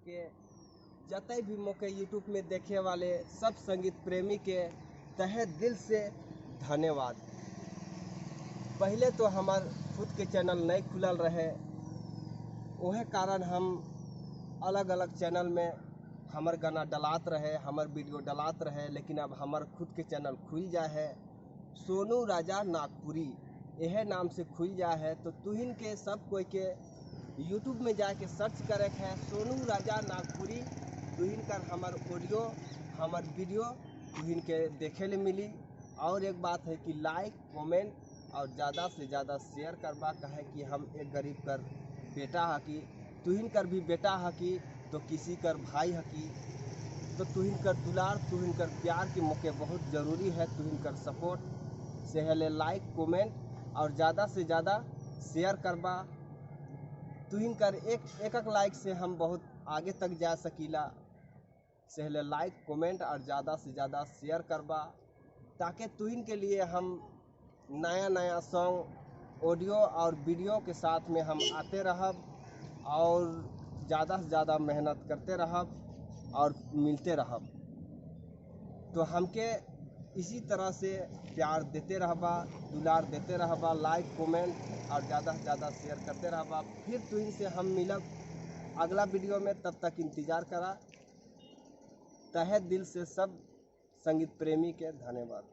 के जतई भी मोके यूट्यूब में देखे वाले सब संगीत प्रेमी के तहे दिल से धन्यवाद। पहले तो हमार खुद के चैनल नहीं खुलल रहे, ओहे कारण हम अलग अलग चैनल में हमर गाना डलात रहे, हमर वीडियो डलात रहे। लेकिन अब हमार खुद के चैनल खुल जाए है, सोनू राजा नागपुरी यह नाम से खुल जाए है। तो तुहिन के सब कोई के यूट्यूब में जाके सर्च करे है सोनू राजा नागपुरी, तुहिन कर हमार ऑडियो हमार वीडियो तुहिन के देखे ले मिली। और एक बात है कि लाइक कमेंट और ज़्यादा से ज़्यादा शेयर करबा, कहे कि हम एक गरीब कर बेटा हकी, तुहिन कर भी बेटा हकी तो किसी कर भाई हकी। तो तुहिन कर दुलार तुहिन कर प्यार के मौके बहुत ज़रूरी है, तुहिन कर सपोर्ट से हेले लाइक कमेंट और ज़्यादा से ज़्यादा शेयर करबा। तुहिन कर एक एक लाइक से हम बहुत आगे तक जा सकीला। सहले लाइक कमेंट और ज़्यादा से ज़्यादा शेयर करबा, ताकि तुहिन के लिए हम नया नया सॉन्ग ऑडियो और वीडियो के साथ में हम आते रहब और ज़्यादा से ज़्यादा मेहनत करते रहब और मिलते रहब। तो हमके इसी तरह से प्यार देते रहबा, दुलार देते रहबा, लाइक कमेंट और ज़्यादा से ज़्यादा शेयर करते रहबा। फिर तुहिन से हम मिलब अगला वीडियो में, तब तक इंतज़ार करा। तहे दिल से सब संगीत प्रेमी के धन्यवाद।